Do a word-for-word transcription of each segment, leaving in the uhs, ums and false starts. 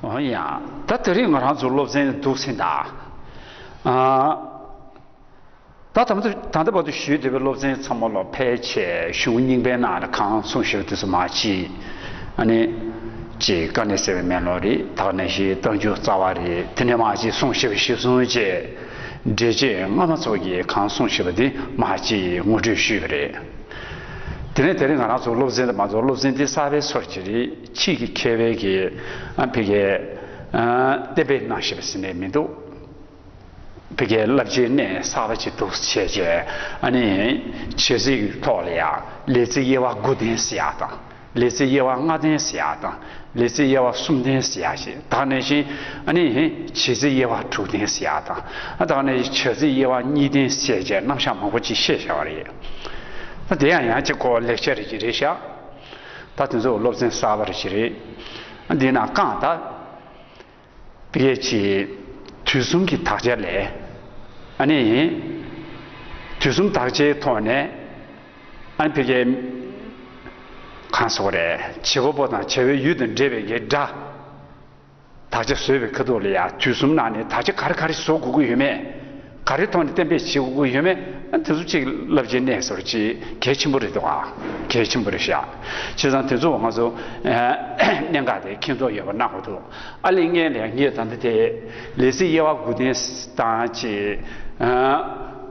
འོ་ཡ། ད་དེ་རིང་ང་རང་ཚོ་སློབ་ཚན་འདུག་ཟིན་ད། ཨ། ད་ད་ད་ལྟ་བར་དུ་ཞུས་བསྡད་པའི་སློབ་ཚན་ཚང་མ་ལ་ཕལ་ཆེར་གཞུང་རྙིང་པའི་ནང་ལ་གང་གསུངས་བཞག་པ་དེ་ཚོ་མར་ཅིག་ཨ་ནི། ཅིག་དཀའ་གནད་གསལ་བའི་མེ་ལོང་རེད། དག་སྣང་བཞིའི་རྟགས་འཇུག་རྩ་བ་རེད། དེ་ནས་མར་ཅིག་གསུངས་བཞག་པ་གཞིར་བཟུང་བྱས། འགྲེལ་བྱེད་སྔ་མ་ཚོ་གིས་གང་གསུངས་བཞག་པ་དེ་མར་ཅིག་ངོ་སྤྲོད་ཞུས་པ་རེད། དེ་ནས་དེ་རིང་ང་རང་ཚོ་སློབ་ཚན་དེ་མ་རྫོགས། སློབ་ཚན་འདི་གསར་པའི་སོར་གྱི་རིགས་ཕྱིས་ཀྱི་མཁས་པའི་གི་ཨ་ཕ་གིའི་ཨ་གཏན་འབེབས་གནང་བཞག་པ་ཟེར་ནས་མི་འདུག་ཕ་གིའི་བསླབ་བྱའི་གནས་གསར་པ་ཅིག་འདུག་བྱས་བྱས། ཨ་ནི་བྱེད་རྩིས་ཀྱི་ཐོག་ལ་ཡང་ལས་ཚིག་དབྱེ་བ་དགུ་ལྡན་ཟེར་ཡག་དང་། ལས་ཚིག་དབྱེ་བ་ལྔ་ལྡན་ཟེར་ཡག་དང་། ལས་ཚིག་དབྱེ་བ་གསུམ་ལྡན་ཟེར་ཡག་ཞིག་དག་ནང་བཞིན། ཨ་ནི་བྱེད་ཚིག་དབྱེ་བ་དྲུག་ལྡན་ཟེར་ཡག་དང་། ཨ་དག་ནང་བཞིན་བྱ་ཚིག་དབྱེ་བ་གཉིས་ལྡན་ཟེར་བྱས་རྣམ་གཞག་མང་པོ་ཅིག་བཤད་བཞག་པ་རེད། ད་དེ་ཡང་ཡང་ཅིག་ཁོ་ལེགས་ཆ་རེ་ཅིག་རེད་ཤག་ད་དེ་ཚོ་སློབ་ཚན་གསར་པ་རེ་ཅིག་རེད། ཨ་འདི་ནང་རྐང་ད། ཕ་གིའི་ཅིག་དུས་གསུམ་གྱི་དག་ཆ་ལས། ཨ་ནི། དུས་གསུམ་དག་ཆའི་ཐོག་ནས། ཨ་ནི་ཕ་གིའི། གང་ཟེར་དགོས་རེད། བྱེད་པ་པོ་དང་བྱ་བའི་ཡུལ་དང་འབྲེལ་བའི་གི་སྒྲ། དག་ཆ་བཟོས་པའི་ཁ་ཐུག་ལ་ཡང་དུས་གསུམ་ནང་ནས་དག་ཆ་ག་རེ་ག་རེ་བཟོ་དགོས་ཀྱི་ཡོད་མེད། ག་རེ་ཐོག་ནས་གཏན་འབེབས་བྱེད་དགོས་ཀྱི་ཡོད་མེད། ཨ་དེ་ཚོ་ཅིག་བསླབ་བྱའི་གནས་སོར་ཅིག་གལ་ཆེན་པོ་རེད་འདུག་ཨ། གལ་ཆེན་པོ་རེད་ཤག་བྱས་ཙང་དེ་ཚོ་ང་ཚོ་ཨ་གནད་འགག་དེ་མཁྱེན་རྟོགས་ཡོད་པ་གནང་དགོས་འདུག་ཨ་ལས་ངས་ལས་ངས་ད་ལྟ་དེ་ལས་ཚིག་དབྱེ་བ་དགུ་ལྡན་དང་ཅིག་ཨ་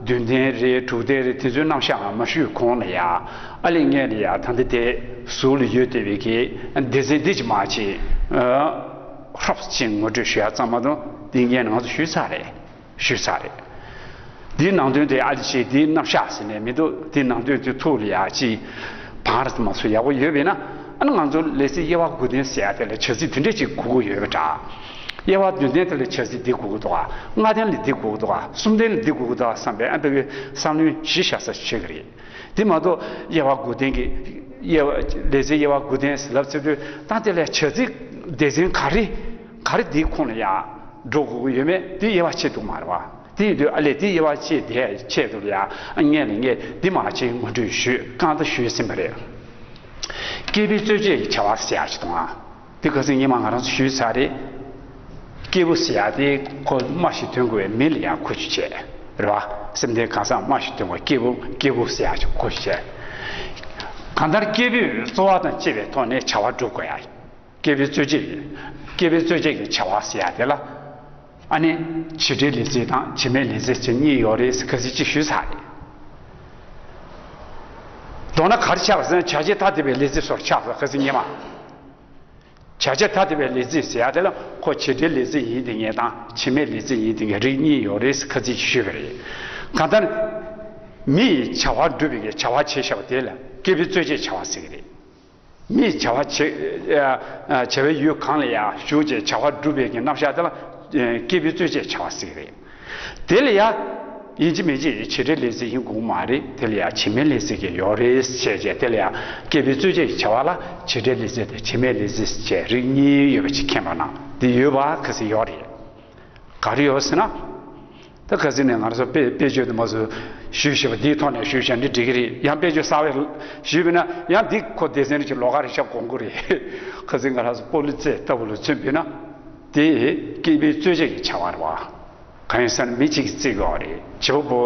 བདུན་ལྡན་རེད། དྲུག་ལྡན་རེད། དེ་ཚོའི་རྣམ་གཞག་མ་ཞུས་གོང་ལ་ཡ། ཨ་ལས་ངས་ལ་ཡ་ད་ལྟ་དེ་ཟུར་ལ་ཡོད་བསྡད་པའི་གི་སྡེ་ཚན་འདི་ཅིག་མར་ཅིག་ཨ་ཧྲོབ་ཅིག་ངོ་སྤྲོད་ཞུ་ཡ་ཙམ་མ་གཏོགས། འདི་ངས་ང་ཚོ་ཞུས་ཚར་རེད། ཞུས་ཚར་རེད། འདིའི་ནང་དོན་དེ་ཨ་ལི་ཅིག་འདིའི་རྣམ་གཞག་ཟེར་ནས་མི་འདུག་འདིའི་ནང་དོན་དེ་ཐུགས་ལ་ཡ་ཅིག་བང་རིམ་མ་སོ་ཡག་པོ་ཡོད་པས་ན། ཨ་ནི་ང་ཚོ་ལས་ཚིག་དབྱེ་བ་དགུ་ལྡན་ཟེར་ཡ་དེ་ལ་བྱ་ཚིག་དེ་འདྲས་ཅིག་དགོས་ཀྱི་ཡོད་པ་འདྲ། དབྱེ་བ་བདུན་ལྡན་དེ་ལ་བྱ་ཚིག་འདི་དགོས་ཀྱི་འདུག་ག་ལྔ་ལྡན་ལ་འདི་དགོས་ཀྱི་འདུག་ག་གསུམ་ལྡན་ལ་འདི་དགོས་ཀྱི་འདུག་ག་བསམ་པའི་ཨ་ཕ་གི་བསམ་བློའི་གཞི་བཞག་ས་ཞིག་བྱེད་ཀྱི་རེད། དེ་མ་གཏོགས་དབྱེ་བ་དགུ་ལྡན་གྱི་དབྱེ་བ། ལས་ཚིག་དབྱེ་བ་དགུ་ལྡན་ཟེར་ལབ་ཚར་དུས། ད་དེ་ལ་བྱ་ཚིག་སྡེ་ཚན་ག་རེ་ག་རེ་འདིའི་ཁོངས་ལ་ཡ་འགྲོ་དགོས་ཀྱི་ཡོད་མེད་དེ་དབྱེ་བ་ཕྱེ་འདུག་མ་རེད་བ། དེ་ཡིན་དུས་ཨ་ལས་དེ་དབྱེ་བ་ཕྱེ་དེ་ཆེད་དུ་ལ་ཡ་ངས་ལ་ངས་འདི་མ་ཕྱེ་ངོ་སྤྲོད་ཞུས། རྐང་ད་ཞུས་ཟིན་པ་རེད། སྐྱེས་བུའི་རྩོད་བྱེད་ཀྱི་བྱ་བ་ཟེར་ཡག་ཅིག་འདུག་ཨ། འདི་ཁ་སང་ཉི་མ་ང་རང་ཚོ་ཞུས་ཚར་རེད། སྐྱེས་བུ་ཟེར་ཡག་དེ་ཁོ་སྨྲ་ཞིང་དོན་གོ་བའི་མི་ལ་ཡང་གོ་རྒྱུ་བྱས། རེད་བ། སེམས་ལྡན་གང་ཟག་སྨྲ་ཞིང་དོན་གོ་བའི་སྐྱེས་བུ། སྐྱེས་བུ་ཟེར་ཡག་ཅིག་གོ་རྒྱུ་བྱས། གང་ལྟར་སྐྱེས་བུས་རྩོལ་བ་དང་བཅས་པའི་ཐོག་ནས་བྱ་བ་སྒྲུབ་དགོས་ཡ། སྐྱེས་བུའི་རྩོད་བྱེད། སྐྱེས་བུའི་རྩོད་བྱེད་ཀྱི་བྱ་བ་ཟེར་ཡག་དེ་ལ། ཨ་ནི། བྱེད་འབྲེལ་ལས་ཚིག་དང་བྱེད་མེད་ལས་ཚིག་ཅེས་གཉིས་ཡོད་རེད་ཟེར་ཁ་སང་ཅིག་ཞུས་ཚར་རེད། མདོར་ན་ག་རེ་ཆགས་པ་ཟེར་ན། བྱ་བྱེད་ཐ་དད་པའི་ལས་ཚིག་སོགས་ཆགས་སོང་། ཁ་སང་ཉི་མ། བྱ་བྱེད་ཐ་དད་པའི་ལས་ཚིག་ཟེར་ཡག་དེ་ལ་ཁོ་བྱེད་འབྲེལ་ལས་ཚིག་ཡིན་དེ་ངེས་དང་བྱེད་མེད་ལས་ཚིག་ཡིན་དེ་ངེས་རིགས་གཉིས་ཡོད་རེད་ཟེར་ཁ་སང་ཞུས་པ་རེད། གང་ལྟར། མི་ཡིས་བྱ་བ་སྒྲུབ་པའི་བྱ་བ་བྱས་བཞག་པ་དེ་ལ་སྐྱེས་བུའི་རྩོད་བྱེད་བྱ་བ་ཟེར་གྱི་རེད། མི་ཡིས་བྱ་བ་བྱེད། བྱ་བའི་ཡུལ་གང་ལ་ཡང་ཞུགས་བྱས་བྱ་བ་སྒྲུབ་པའི་གི་རྣམ་གཞག་དེ་ལ་སྐྱེས་བུའི་རྩོད་བྱེད་བྱ་བ་ཟེར་གྱི་རེད། དེ་ལ་ཡང་ཡིན་གཅིག་མིན་གཅིག་བྱེད་འབྲེལ་ལས་ཚིག་ཡིན་དགོས་མ་རེད། དེ་ལ་ཡང་བྱེད་མེད་ལས་ཚིག་གི་ཡོད་རེད་ཟེར་བྱས། དེ་ལ་ཡང་སྐྱེས་བུའི་རྩོད་བྱེད་ཀྱི་བྱ་བ་ལ་བྱེད་འབྲེལ་ལས་ཚིག་དང་བྱེད་མེད་ལས་ཚིག་ཟེར་བྱས་རིགས་གཉིས་ཡོད་པ་ཅིག་མཁྱེན་པ་ན། དེ་ཡོད་པ་ག་ཚོད་ཡོད་རེད། ག་རེ་ཡོད་ཟེར་ན། ད་ཁ་སང་ནས་ང་རང་ཚོ་དཔེ་དཔེ་བརྗོད་དུ་མ་སོང་། ཞུས་བཞག་པ་འདིའི་ཐོག་ནས་ཞུས་བཞག་འདི་འགྲིག་གི་རེད། ཡང་དཔེ་བརྗོད་གསར་པ་ཞུས་པ་ན་ཡང་འདི་ཁོ་སྡེ་ཚན་གྱི་ལོགས་ཀ་རེ་ཆགས་དགོངས་ཀྱི་རེད། ཁ་སང་ང་རང་ཚོ་སྤོ་ལོ་རྩེད་ལྟ་བུ་ལ་མཚོན་པ་ཡིན་ན། དེ་སྐྱེས་བུའི་རྩོད་བྱེད་ཀྱི་བྱ་བ་རེད་བ། གང་ཡིན་ཟེར་ན་མི་གཅིག་གིས་རྩེད་དགོས་པ་རེད། བྱེད་པ་པོ་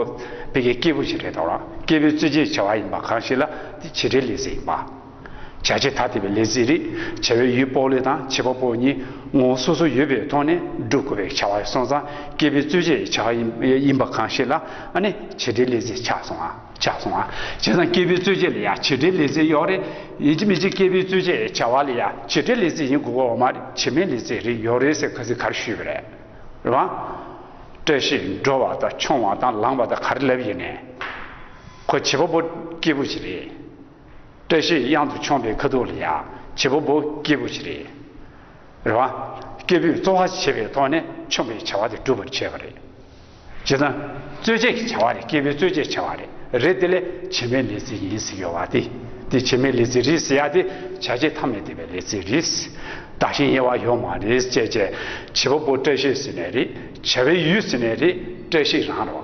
ཕ་གིའི་སྐྱེས་བུ་ཞིག་རེད་དོ། སྐྱེས་བུའི་རྩོད་བྱེད་ཀྱི་བྱ་བ་ཡིན་པ་གང་ཞིག་ལ་དེ་བྱེད་འབྲེལ་ལས་ཚིག་ཡིན་པ། བྱ་བྱེད་ཐ་དད་པའི་ལས་ཚིག་རེད། བྱ་བའི་ཡུལ་སྤོ་ལོ་དང་བྱེད་པ་པོ་གཉིས་ངོ་བོ་སོ་སོ་ཡོད་པའི་ཐོག་ནས་སྒྲུབ་དགོས་པའི་བྱ་བ་སོང་ཙང་སྐྱེས་བུའི་རྩོད་བྱེད་ཀྱི་བྱ་བ་ཡིན་ཡིན་པ་གང་ཞིག་ལ་ཨ་ནི་བྱེད་འབྲེལ་ལས་ཚིག་ཆགས་སོང་ཨ། ཆགས་སོང་ཨ། བྱས་ཙང་སྐྱེས་བུའི་རྩོད་བྱེད་ལ་ཡང་བྱེད་འབྲེལ་ལས་ཚིག་ཡོད་རེད། ཡིན་གཅིག་མིན་གཅིག་སྐྱེས་བུའི་རྩོད་བྱེད་ཀྱི་བྱ་བ་ལ་ཡང་བྱེད་འབྲེལ་ལས་ཚིག་ཡིན་དགོས་པ་མ་རེད། བྱེད་མེད་ལས་ཚིག་རེད་ཡོད་རེད་ཟེར་ཁ་སང་ག་རེ་ཞུས་པ་རེད། རེད་བ། བཀྲ་ཤིས་འགྲོ་བ་དང་མཆོང་བ་དང་ལངས་པ་དང་ག་རེ་ལབ་ཡིན་ནའི། ཁོ་བྱེད་པ་པོ་སྐྱེས་བུ་ཞིག་རེད། བཀྲ་ཤིས་གཡང་དུ་མཆོངས་པའི་ཁ་ཐུག་ལ་ཡ་བྱེད་པ་པོ་སྐྱེས་བུ་ཞིག་རེད། རེད་བ། སྐྱེས་བུས་རྩོལ་བ་བྱེད་པའི་ཐོག་ནས་མཆོངས་པའི་བྱ་བ་དེ་སྒྲུབ་པར་བྱེད་པ་རེད། བྱས་ཙང་། རྩོད་བྱེད་ཀྱི་བྱ་བ་རེད། སྐྱེས་བུའི་རྩོད་བྱེད་བྱ་བ་རེད། རེད་དེ་ལས་བྱེད་མེད་ལས་ཚིག་ཡིན་ཟེར་ཡོད་པ་དེ། དེ་བྱེད་མེད་ལས་ཚིག་རེད་ཟེར་ཡ་དེ་བྱ་བྱེད་ཐ་མལ་དེ་བའི་ལས་ཚིག་རེད། བདག་གཞན་དབྱེ་བ་ཡོད་མ་རེད་ཅེས་བྱས། བྱེད་པ་པོ་བཀྲ་ཤིས་ཟེར་ནའི་རེད། བྱ་བའི་ཡུལ་ཟེར་ནའི་རེད། བཀྲ་ཤིས་རང་རེད་བ།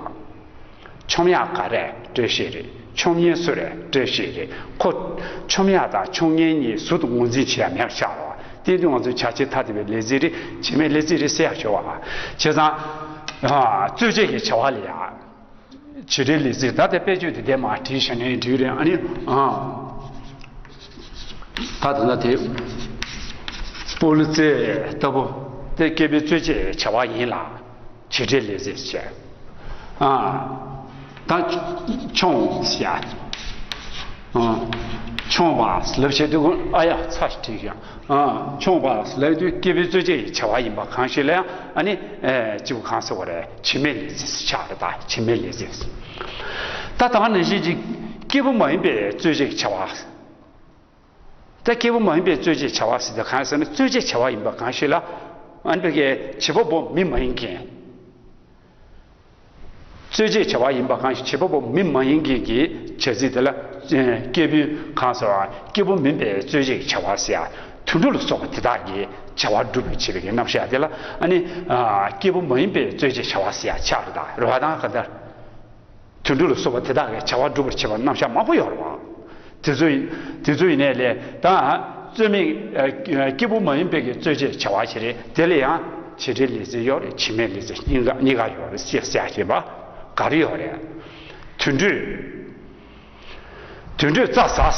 མཆོང་ཡག་ག་རེ་བཀྲ་ཤིས་རེད། མཆོང་མཁན་སུ་རེད་བཀྲ་ཤིས་རེད། ཁོ། མཆོང་ཡག་དང་མཆོང་མཁན་གཉིས་ཟུར་དུ་ངོས་འཛིན་བྱེད་ཡ་མེད་པ་ཆགས་རེད་བ། དེ་དུས་ང་ཚོས་བྱ་བྱེད་ཐ་དད་པའི་ལས་ཚིག་རེད། བྱེད་མེད་ལས་ཚིག་རེད་ཟེར་ཡག་ཞོག་བ། བྱས་ཙང་། ཨ། རྩོད་བྱེད་ཀྱི་བྱ་བ་ལ་ཡ། བྱེད་འབྲེལ་ལས་ཚིག་ད་ལྟ་དཔེ་བརྗོད་དེ་དེ་མ་བྲིས་བྱས་ནས་འབྲི་རེད། ཨ་ནི། ཨ། ད་ད་ལྟ་དེ། སྤོ་ལོ་རྩེད་ལྟ་བུ། དེ་སྐྱེས་བུའི་རྩོད་བྱེད་བྱ་བ་ཡིན་ལ། བྱེད་འབྲེལ་ལས་ཚིག་བྱས། ཨ། ད་མཆོངས་ཟེར་ཡ། ཨ། མཆོངས་པ་ལབ་བྱེད་དུས་ཀུན། ཨ་ཡ། ཚ་ཞིག་བྲིས་ཤག་ཨ། མཆོངས་པ་ལབ་དུས་སྐྱེས་བུའི་རྩོད་བྱེད་ཀྱི་བྱ་བ་ཡིན་པ་གང་ཞིག་ལ་ཡང་། ཨ་ནི། ཨེ། སྐྱེས་བུ་གང་ཟེར་བ་རེད། བྱེད་མེད་ལས་ཚིག་ཆགས་རེད། ད་བྱེད་མེད་ལས་ཚིག་ད་ད་ག་ནང་བཞིན་གྱི་སྐྱེས་བུ་མ་ཡིན་པའི་རྩོད་བྱེད་ཀྱི་བྱ་བ། ད་སྐྱེས་བུ་མ་ཡིན་པའི་རྩོད་བྱེད་བྱ་བ་ཟེར་དུས་གང་ཟེར་ན། རྩོད་བྱེད་བྱ་བ་ཡིན་པ་གང་ཞིག་ལ། ཨ་ནི་བྱེད་པ་པོ་མི་མ་ཡིན་མཁན། རྩོད་བྱེད་བྱ་བ་ཡིན་པ་གང་ཞིག་བྱེད་པ་པོ་མི་མ་ཡིན་མཁན་གྱི་བྱ་ཚིག་དེ་ལ། ཨེ། སྐྱེས་བུ་གང་ཟེར་བ། སྐྱེས་བུ་མིན་པའི་རྩོད་བྱེད་བྱ་བ་ཟེར་ཡ། དུད་འགྲོ་ལ་སོགས་པ་དེ་དག་གིས་བྱ་བ་སྒྲུབ་པར་བྱེད་པའི་རྣམ་གཞག་དེ་ལ། ཨ་ནི། ཨ། སྐྱེས་བུ་མ་ཡིན་པའི་རྩོད་བྱེད་བྱ་བ་ཟེར་ཡ་ཆགས་རེད། ད་རེད་བ། དང་ག་ལྟར། དུད་འགྲོ་ལ་སོགས་པ་དེ་དག་གིས་བྱ་བ་སྒྲུབ་པར་བྱེད་པ་རྣམ་གཞག་མང་པོ་ཡོད་རེད་བ། དེ་ཚོ་ཡིན། དེ་ཚོ་ཡིན་ནའི་ལས་ད་རྩོད་མེད། ཨ། སྐྱེས་བུ་མ་ཡིན་པའི་གི་རྩོད་བྱེད་བྱ་བ་ཞིག་རེད། དེ་ལ་ཡང་བྱེད་འབྲེལ་ལས་ཚིག་ཡོད་རེད། བྱེད་མེད་ལས་ཚིག་གཉིས་ཀ། གཉིས་ཀ་ཡོད་རེད་ཟེར་ཟེར་བཞིན་པ་ག་རེ་ཡོད་རེད། དུད་འགྲོས། དུད་འགྲོས་རྩྭ་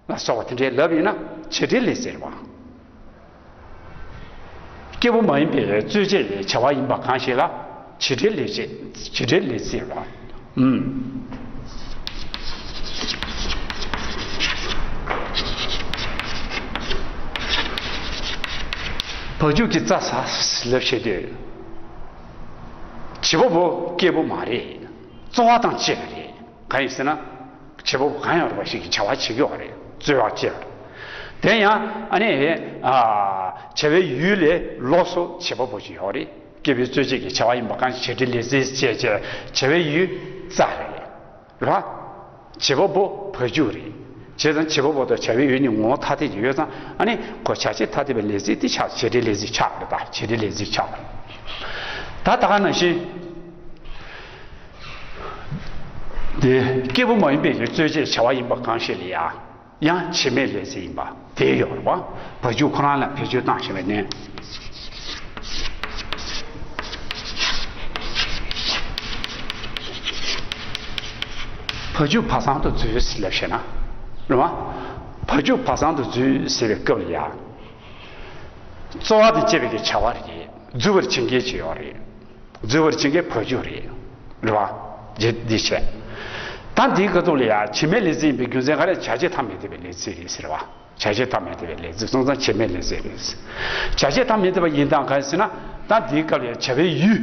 ཟ། ལ་སོགས་པ་དེ་འདྲའི་ལབ་ཡིན་ན་བྱེད་འབྲེལ་ལས་ཚིག་རེད་བ། སྐྱེས་བུ་མ་ཡིན་པའི་རྩོད་བྱེད་བྱ་བ་ཡིན་པ་གང་ཞིག་ལ་བྱེད་འབྲེལ་ལས་བྱེད། བྱེད་འབྲེལ་ལས་ཚིག་རེད་བ། ཨུམ། བ་ཕྱུགས་ཀྱིས་རྩྭ་ཟ་ལབ་བྱེད་དུས། བྱེད་པ་པོ་སྐྱེས་བུ་མ་རེད། རྩོལ་བ་དང་བཅས་པ་རེད། གང་ཡིན་ཟེར་ན། བྱེད་པ་པོ་གང་ཡང་རུང་བ་ཞིག་གིས་བྱ་བ་བྱེད་ཀྱི་ཡོད་རེད། རྩོལ་བ་བཅས་པ་རེད། དེ་ཡང་། ཨ་ནི། ཨ། བྱ་བའི་ཡུལ་ལས་ལོགས་སུ་བྱེད་པ་པོ་ཞིག་ཡོད་རེད། སྐྱེས་བུའི་རྩོད་བྱེད་ཀྱི་བྱ་བ་ཡིན་པ་གང་ཞིག་བྱེད་འབྲེལ་ལས་ཚིག་བྱས་བྱས། བྱ་བའི་ཡུལ་རྩྭ་རེད། རེད་བ། བྱེད་པ་པོ་བ་ཕྱུགས་རེད། བྱས་ཙང་བྱེད་པ་པོ་དང་བྱ་བའི་ཡུལ་གཉིས་ངོ་བོ་ཐ་དད་ཅིག་ཡོད་ཙང་། ཨ་ནི་ཁོ་བྱ་བྱེད་ཐ་དད་པའི་ལས་ཚིག་དེ་ཆགས། བྱེད་འབྲེལ་ལས་ཚིག་ཆགས་རེད། ད་བྱེད་འབྲེལ་ལས་ཚིག་ཆགས་རེད། ད་ད་ག་ནང་བཞིན། དེ་སྐྱེས་བུ་མ་ཡིན་པའི་རྩོད་བྱེད་བྱ་བ་ཡིན་པ་གང་ཞིག་ལ་ཡང་། ཡང་བྱེད་མེད་ལས་ཚིག་ཡིན་པ་དེ་ཡོད་རེད་བ། བ་ཕྱུགས་ཁོ་རང་ལ་བེད་སྤྱོད་བཏང་བཞིན་པའི་གནས། བ་ཕྱུགས་བ་ཚང་དུ་འཛུལ་ལབ་བྱས་ན། རེད་བ། བ་ཕྱུགས་བ་ཚང་དུ་འཛུལ་ཟེར་བའི་སྐབས་ལ་ཡང་། རྩོལ་བ་དང་བཅས་པའི་གི་བྱ་བ་རེད། འཛུལ་བར་བྱེད་མཁན་ཅིག་ཡོད་རེད། འཛུལ་བར་བྱེད་མཁན་བ་ཕྱུགས་རེད། རེད་བ། འདི་བྱས། ད་འདིའི་ཁ་ཐུག་ལ་ཡང་བྱེད་མེད་ལས་ཚིག་ཡིན་པའི་རྒྱུ་མཚན་ག་རེ། བྱ་བྱེད་ཐ་མི་དད་པའི་ལས་ཚིག་རེད་ཟེར་བ། བྱ་བྱེད་ཐ་མི་དད་པའི་ལས་ཚིག་སོང་ཙང་བྱེད་མེད་ལས་ཚིག་རེད། བྱ་བྱེད་ཐ་མི་དད་པ་ཡིན་སྟངས་ག་རེ་ཟེར་ན། ད་འདིའི་སྐབས་ལ་ཡང་བྱ་བའི་ཡུལ།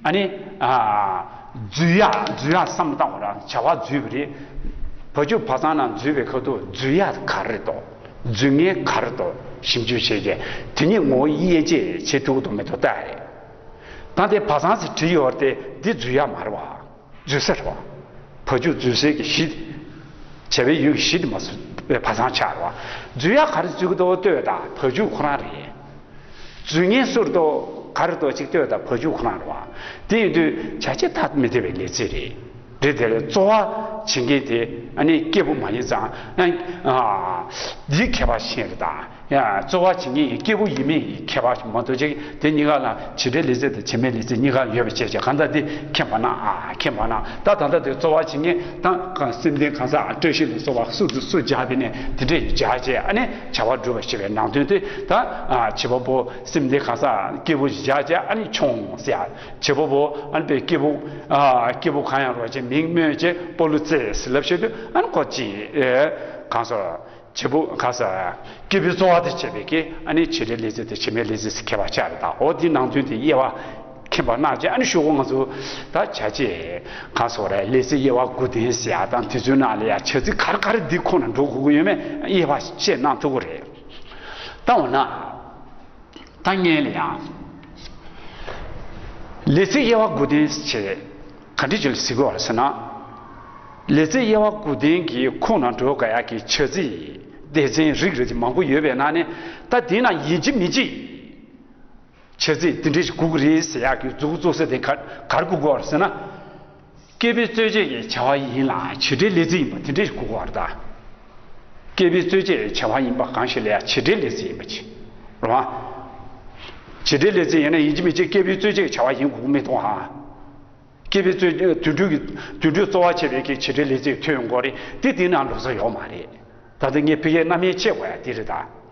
ཨ་ནི། ཨ། འཛུལ་ཡག་འཛུལ་ཡག་བསམ་བློ་བཏང་བ་རང་བྱ་བ་འཛུལ་བ་རེད། བ་ཕྱུགས་བ་ཚང་ནང་འཛུལ་བའི་ཁ་ཐུག་འཛུལ་ཡག་ག་རེ་འདུག་འཛུལ་མཁན་ག་རེ་འདུག་ཞིབ་འཇུག་བྱས་རྗེས་དེ་གཉིས་ངོ་བོ་དབྱེ་འབྱེད་བྱེད་ཐུབ་ཀྱི་འདུག་མི་འདུག་ལྟ་ཡ་རེད། ད་དེ་བ་ཚང་ཟེར་བྲིས་ཡོད་རེད་དེ། འདི་འཛུལ་ཡག་མ་རེད་བ། འཛུལ་ས་རེད་བ། བ་ཕྱུགས་འཛུལ་སའི་གི་གཞི། བྱ་བའི་ཡུལ་གྱི་གཞི་དེ་མ་བཟོ་བ་ཚང་ཆགས་རེད་བ། འཛུལ་ཡག་ག་རེ་འཛུལ་གྱི་འདུག་ལྟོས་དང་བ་ཕྱུགས་ཁོ་རང་རེད། འཛུལ་མཁན་སུ་རེད་འདུག་ག་རེ་འདུག་ཅིག་ལྟོས་དང་བ་ཕྱུགས་ཁོ་རང་རེད་བ། དེ་ཡིན་དུས་བྱ་བྱེད་ཐ་མི་དད་པའི་ལས་ཚིག་རེད། རེད་དེ་ལས་རྩོལ་བ་བྱེད་མཁན་དེ་ཨ་ནི་སྐྱེས་བུ་མ་ཡིན་ཙང་། ཨ། འདིའི་ཁྱད་པར་ཤེས་རེད་ད། ཡང་རྩོལ་བ་བྱེད་མཁན་གྱི་སྐྱེས་བུ་ཡིན་མིན་གྱི་ཁྱད་པར་མ་གཏོགས་ཅིག་དེ་གཉིས་ཀ་ལ་བྱེད་འབྲེལ་ལས་ཚིག་དང་བྱེད་མེད་ལས་ཚིག་གཉིས་ཀ་ཡོད་པ་བྱས་བྱས། གང་ལྟར་དེ་མཁྱེན་པ་ན། ཨ། མཁྱེན་པ་ན། ད་ད་ལྟ་དེ་རྩོལ་བ་བྱེད་མཁན་དང་། གང་། སེམས་ལྡན་གང་ཟག་བཀྲ་ཤིས་ལ་སོགས་པ་སུ་དང་སུ་སྦྱར། དེ་ནས་དེ་འདྲས་སྦྱར་བྱས། ཨ་ནི་བྱ་བ་སྒྲུབ་པར་བྱེད་པའི་ནང་དོན་དེ། ད། ཨ། བྱེད་པ་པོ་སེམས་ལྡན་གང་ཟག་སྐྱེས་བུ་སྦྱར་བྱས། ཨ་ནི་མཆོངས་ཟེར། བྱེད་པ་པོ་ཨ་ནི་སྐྱེས་བུ། ཨ། སྐྱེས་བུ་གང་ཡང་རུང་བ་ཅིག་མིང་སྨོས་བྱས་སྤོ་ལོ་རྩེད་ཟེར་ལབ་བྱེད་དུས། ཨ་ནི་ཁོ་ཅིག་ཨེ། གང་ཟེར། བྱེད་པོ་གང་ཟེར། སྐྱེས་བུའི་རྩོལ་བ་དང་བཅས་པའི་གི། ཨ་ནི་བྱེད་འབྲེལ་ལས་ཚིག་དང་བྱེད་མེད་ལས་ཚིག་ཟེར་ཁྱད་པར་ཆགས་རེད་ད། འོ་འདི་ནང་དོན་དེ་དབྱེ་བ་མཁྱེན་པ་གནང་བྱས། ཨ་ནི་ཤོག་གུ་ང་ཚོ་ད་བྱ་བྱེད་གང་ཟེར་རེད། ལས་ཚིག་དབྱེ་བ་དགུ་ལྡན་ཟེར་ཡ་དང་། དེ་ཚོའི་ནང་ལ་ཡ་བྱ་ཚིག་ག་རེ་ག་རེ་འདི་ཁོ་ན་འགྲོ་དགོས་ཀྱི་ཡོད་མེད་དབྱེ་བ་བཤད་གནང་ཐུབ་ཀྱི་རེད། ད་འོ་ན། ད་ངས་ལ་ཡང་། ལས་ཚིག་དབྱེ་བ་དགུ་ལྡན་ཞེས་ག་འདྲ་ཅིག་ལ་ཟེར་གྱི་ཡོད་རེད་ཟེར་ན། ལས་ཚིག་དབྱེ་བ་དགུ་ལྡན་གྱི་ཁོངས་ན་འགྲོ་དགོས་ཡག་གི་བྱ་ཚིག་སྡེ་ཚན་རིགས་རེ་མང་པོ་ཡོད་པའི་ནང་ནས། ད་དེའི་ནང་ཡིན་གཅིག་མིན་གཅིག་བྱ་ཚིག་དེ་འདྲ་ཞིག་དགོས་ཀྱི་རེད་ཟེར་ཡག་གི་མཛུབ་གུ་བཙུགས་ས་དེ་ག་ག་རེ་དགོས་ཀྱི་ཡོད་རེད་ཟེར་ན། སྐྱེས་བུའི་རྩོད་བྱེད་ཀྱི་བྱ་བ་ཡིན་ལ་བྱེད་འབྲེལ་ལས་ཚིག་ཡིན་པ་དེ་འདྲ་ཞིག་དགོས་ཀྱི་ཡོད་རེད་ད། སྐྱེས་བུའི་རྩོད་བྱེད་བྱ་བ་ཡིན་པ་གང་ཞིག་ལ་ཡང་བྱེད་འབྲེལ་ལས་ཚིག་ཡིན་པ་ཅིག་རེད་བ། བྱེད་འབྲེལ་ལས་ཚིག་ཡིན་ན་ཡིན་གཅིག་མིན་གཅིག་སྐྱེས་བུའི་རྩོད་བྱེད་བྱ་བ་ཡིན་དགོས་མི་གཏོང་ཧ། སྐྱེས་བུའི་རྩོད་དོན་འགྲུལ་གྱི་དོན་འགྲུལ་གཙོ་བ་བྱས་པའི་གི་བྱེད་འབྲེལ་ལས་ཚིག་ཐོན་ཡོང་གི་རེད་དེ། དེ་ནང་འགྲོ་ས་ཡོད་མ་རེད། ད་ལྟ་ངས་ཕ་གིའི་རྣམ་དབྱེ་བཤད་དགོས་ཡ་དེ་རེད་ད།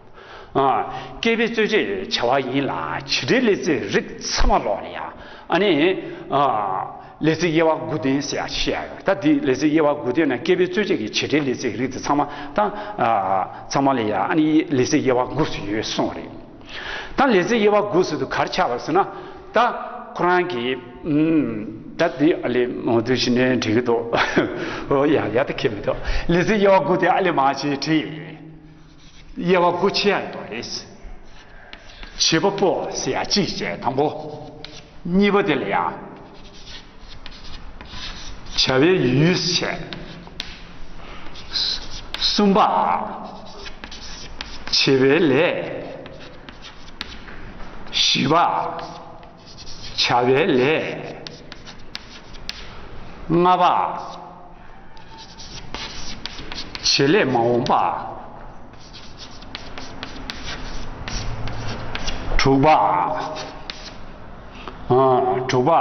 ཨ། སྐྱེས་བུའི་རྩོད་བྱེད་བྱ་བ་ཡིན་ལ་བྱེད་འབྲེལ་ལས་ཚིག་རིགས་ཚང་མ་ལོག་ལ་ཡ། ཨ་ནི། ཨ། ལས་ཚིག་དབྱེ་བ་དགུ་ལྡན་ཟེར་ཡ་བཤད་ཡ་ཡོད། ད་འདི་ལས་ཚིག་དབྱེ་བ་དགུ་ལྡན་ན་སྐྱེས་བུའི་རྩོད་བྱེད་ཀྱི་བྱེད་འབྲེལ་ལས་ཚིག་རིགས་དེ་ཚང་མ་ད། ཨ། ཚང་མ་ལ་ཡ་ཨ་ནི་ལས་ཚིག་དབྱེ་བ་དགུ་ཟེར་ཡོད་གསུངས་རེད། ད་ལས་ཚིག་དབྱེ་བ་དགུ་ཟེར་དུས་ག་རེ་ཆགས་པ་ཟེར་ན། ད་ཁོ་རང་གི་ཨུམ། ད་འདི་ཨ་ལས་མང་དུ་ཞིག་ནས་འགྲིག་གི་འདུག་ཨོ་ཡ་ཡ། ད་ཁྱེད་མི་འདུག་ལས་ཚིག་དབྱེ་བ་དགུ་དེ་ཨ་ལས་མང་ཞིག་བྲིས་ཡོད། དབྱེ་བ་དགུ་ཕྱེ་ཡ་ཡོད་རེད། བྱེད་པ་པོ་ཟེར་ཡ་གཅིག་བྱས་དང་པོ། གཉིས་པ་དེ་ལ་ཡ། བྱ་བའི་ཡུལ་བྱས། གསུམ་པ། བྱེད་པའི་ལས། བཞི་པ། བྱ་བའི་ལས། ལྔ་པ། བྱེད་ལས་མ་འོངས་པ། དྲུག་པ། ཨ། དྲུག་པ།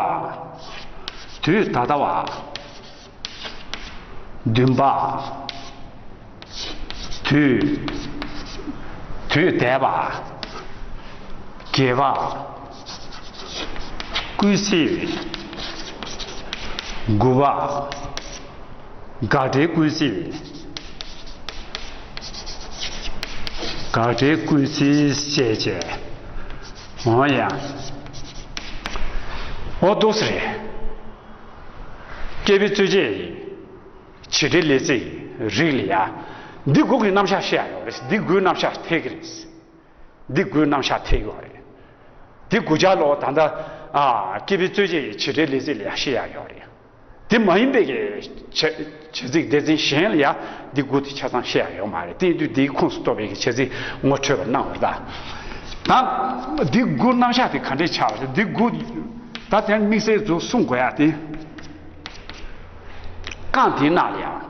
དུས་ད་ལྟ་བ། བདུན་པ། དུས། དུས་འདས་པ། བརྒྱད་པ། སྐུལ་ཚིག་དགུ་པ། དགག་སྒྲའི་སྐུལ་ཚིག་དགག་སྒྲའི་སྐུལ་ཚིག་བཤད་བྱས། འོ་ཡ། འོ་འདུག་སེ་རེད། སྐྱེས་བུའི་རྩོད་བྱེད་ཡིན། བྱེད་འབྲེལ་ལས་ཚིག་རིགས་ལ་ཡ། འདི་དགུ་གི་རྣམ་གཞག་བཤད་ཡ་ཡོད་རེད། འདི་དགུའི་རྣམ་གཞག་འཐད་ཀྱི་རེད། འདི་དགུའི་རྣམ་གཞག་འཐད་ཀྱི་ཡོད་རེད། འདི་དགུ་ཆ་ལོ་ད་ལྟ། ཨ། སྐྱེས་བུའི་རྩོད་བྱེད་ཀྱི་བྱེད་འབྲེལ་ལས་ཚིག་ལ་ཡ་བཤད་ཡ་ཡོད་རེད། འདི་མ་ཡིན་པའི་གི་བྱ་བྱ་ཚིག་སྡེ་ཚན་གཞན་ལ་ཡ་འདི་དགུ་དེ་ཆ་ཚང་བཤད་ཡ་ཡོད་མ་རེད། དེ་ཡིན་དུས་འདིའི་ཁོངས་སུ་གཏོགས་པའི་གི་བྱ་ཚིག་ངོ་འཕྲོད་པ་གནང་བ་རེད་ད། ད་འདི་དགུ་རྣམ་གཞག་དེ་ག་འདྲས་ཆགས་པ་རེད། འདི་དགུ་ད་དེ་དམིགས་བསལ་ཚུར་གསུང་དགོས་ཡ་དེ། རྐང་དེའི་ནང་ལ་ཡང་།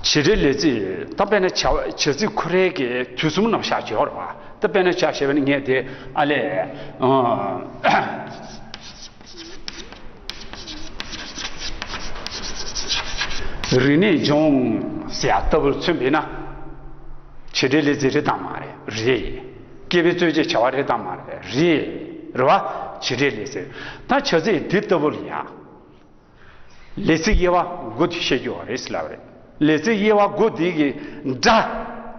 བྱེད་འབྲེལ་ལས་ཚིག་ད་དཔེར་ན་བྱ་བྱ་ཚིག་ཁོ་རའི་གི་དུས་གསུམ་རྣམ་གཞག་བརྗོད་རེད་བ། ད་དཔེར་ན་ཆ་བཞག་པ་ན་ངས་དེ་ཨ་ལས། ཨང་། རིག་གནས་སྦྱོང་ཟེར་ཡ་ལྟ་བུར་མཚོན་པས་ན། བྱེད་འབྲེལ་ལས་ཚིག་རེད་དམ་མ་རེད། རེད། སྐྱེས་བུའི་རྩོད་བྱེད་བྱ་བ་རེད་དམ་མ་རེད། རེད། རེད་བ། བྱེད་འབྲེལ་ལས་ཚིག་ད་བྱ་ཚིག་འདི་ལྟ་བུ་ལ་ཡ། ལས་ཚིག་དབྱེ་བ་དགུ་དེ་བཤད་རྒྱུ་རེད་ཟེར་ལབ་རེད། ལས་ཚིག་དབྱེ་བ་དགུ་དེ་གི་སྒྲ།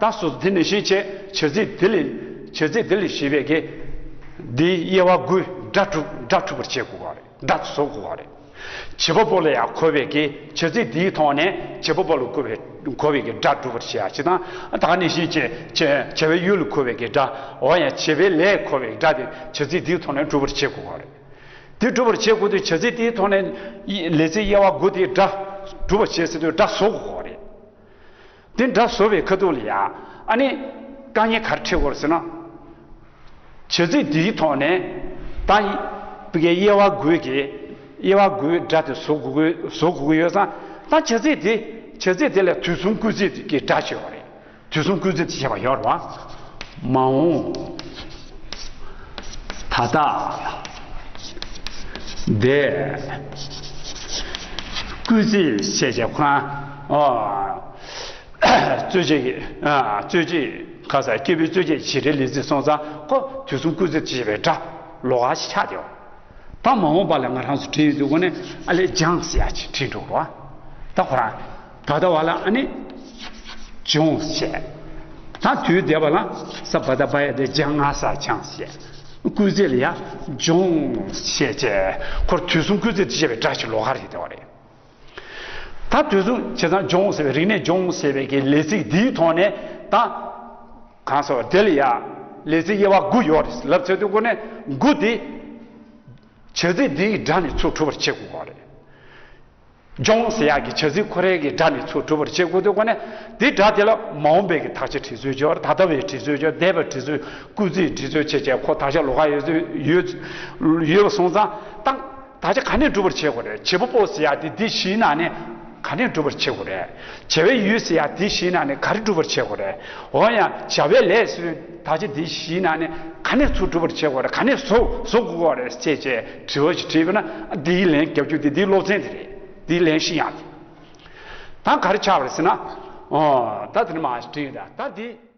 ད་སོ་སོ་དེ་ནས་ཤེས་བྱས་བྱ་ཚིག་དེ་ལས་བྱ་ཚིག་དེ་ལས་བཤད་པའི་གི། འདིའི་དབྱེ་བ་དགུའི་སྒྲ་གྲུབ་སྒྲ་གྲུབ་པར་བྱེད་དགོས་པ་རེད། སྒྲ་བཟོ་དགོས་པ་རེད། བྱེད་པ་པོ་ལ་ཡང་གོ་བའི་གི་བྱ་ཚིག་འདིའི་ཐོག་ནས་བྱེད་པ་པོ་ལ་གོ་བའི་གོ་བའི་གི་སྒྲ་གྲུབ་པར་བྱེད་ཡ་ཅི་དང་། ད་ག་ནས་ཤེས་བྱས་བྱ་བྱ་བའི་ཡུལ་ལ་གོ་བའི་གི་སྒྲ། འོ་ཡང་བྱེད་པའི་ལས་གོ་བའི་སྒྲ་དེ་བྱ་ཚིག་འདིའི་ཐོག་ནས་གྲུབ་པར་བྱེད་དགོས་པ་རེད། དེ་གྲུབ་པར་བྱེད་དགོས་དུས་བྱ་ཚིག་དེའི་ཐོག་ནས་ལས་ཚིག་དབྱེ་བ་དགུ་དེའི་སྒྲ་གྲུབ་པར་བྱེད་ཟེར་དུས་སྒྲ་བཟོ་དགོས་པ་རེད། དེ་སྒྲ་བཟོ་བའི་ཁ་ཐུག་ལ་ཡ་ཨ་ནི་དཀའ་ངལ་ག་རེ་འཕྲད་དགོས་རེད་ཟེར་ན། བྱ་ཚིག་དེའི་ཐོག་ནས་ད་ཡི་དབྱེ་བ་དགུའི་གི་དབྱེ་བ་དགུའི་སྒྲ་དེ་བཟོ་དགོས་ཀྱི་བཟོ་དགོས་ཀྱི་ཡོད་ཙང་། ད་བྱ་ཚིག་དེ་བྱ་ཚིག་དེ་ལ་དུས་གསུམ་སྐུལ་ཚིག་གི་སྒྲ་ཞིག་ཡོད་རེད། དུས་གསུམ་སྐུལ་ཚིག་དེ་བྱས་པ་ཡོད་རེད་བ། མ་འོངས། ད་ལྟ། འདས། སྐུལ་ཚིག་བཤད་བྱས་ཁོ་རང་། ཨོ། རྩོད་བྱེད་ཀྱི། ཨ། རྩོད་བྱེད་ཁ་ས་སྐྱེས་བུའི་རྩོད་བྱེད་བྱེད་འབྲེལ་ལས་ཚིག་སོང་ཙང་ཁོ་དུས་གསུམ་སྐུལ་ཚིག་ཅེས་པའི་སྒྲ་ལོགས་ཀ་ཞིག་ཆགས་བསྡད་ཡོད། ད་མ་འོངས་པ་ལ་ང་རང་ཚོ་བྲིས་ཡོད་དུས་ཁོ་ནས་ཨ་ལས་སྦྱངས་ཟེར་ཡ་ཅིག་བྲིས་འགྲོ་རོགས། ད་ཁོ་རང་ད་ལྟ་བ་ལ་ཨ་ནི་སྦྱོང་བྱས། ད་དུས་འདས་པ་ལ་ས་བ་ད་བ་ཡ་དེ་སྦྱང་ང་ས་སྦྱངས་བྱས། སྐུལ་ཚིག་ལ་ཡ་སྦྱོང་བྱས་བྱས་ཁོར་དུས་གསུམ་སྐུལ་ཚིག་ཅེས་པའི་སྒྲ་ཞིག་ལོགས་ཀ་རེད་བསྡད་པ་རེད། ད་དུས་གསུམ་བྱས་ཙང་སྦྱོང་ཟེར་བའི་རིག་གནས་སྦྱོང་ཟེར་བའི་གི་ལས་ཚིག་འདིའི་ཐོག་ནས་ད། གང་ཟེར་བ་དེ་ལ་ཡ། ལས་ཚིག་དབྱེ་བ་དགུ་ཡོད་རེད་ལབ་ཚར་དུས་ཁོ་ནས་དགུ་དེ། བྱ་ཚིག་འདིའི་སྒྲ་ནས་ཚུར་གྲུབ་པར་བྱེད་དགོས་པ་རེད། སྦྱོང་ཟེར་ཡག་གི་བྱ་ཚིག་ཁོ་རའི་གི་སྒྲ་ནས་ཚུར་གྲུབ་པར་བྱེད་དགོས་དུས་ཁོ་ནས་དེ་སྒྲ་དེ་ལ་མ་འོངས་པའི་གི་དག་ཆ་བྲིས་སྲོལ་ཡོད་རེད། ད་ལྟ་བའི་བྲིས་སྲོལ་ཡོད་རེད། འདས་པའི་བྲིས་སྲོལ། སྐུལ་ཚིག་བྲིས་སྲོལ་བྱས་བྱས་ཁོ་དག་ཆ་ལོགས་ཀ་ཡོད་ཚོད་ཡོད་ཡོད་པ་སོང་ཙང་ད། དག་ཆ་ག་ནས་སྒྲུབ་པར་བྱེད་དགོས་རེད། བྱེད་པ་པོ་ཟེར་ཡག་དེ་འདི་བཞིའི་ནང་ནས་ ག་ནས་སྒྲུབ་པར་བྱེད་དགོས་རེད། བྱ་བའི་ཡུལ་ཟེར་ཡ་དེ་བཞིའི་ནང་ནས་ག་རེ་སྒྲུབ་པར་བྱེད་དགོས་རེད། འོ་ཡང་བྱ་བའི་ལས་ཟེར་དུས་ད་ཆ་དེ་བཞིའི་ནང་ནས་ག་ནས་ཚུར་སྒྲུབ་པར་བྱེད་དགོས་རེད། ག་ནས་བཟོ་བཟོ་དགོས་རེད་ཅེས་བྱས་དྲི་བ་ཞིག་དྲིས་པ་ན། འདིའི་ལན་རྒྱབ་རྒྱུ་དེ་འདིའི་སློབ་ཚན་དེ་རེད། འདིའི་ལན་ཤེས་ཡག་དེ། ད་ག་རེ་ཆགས་པ་རེད་ཟེར་ན། ཨོ་ད་དེ་ནས་མར་ཞིག་དྲིས་ཡོད། ད་ད་འདི།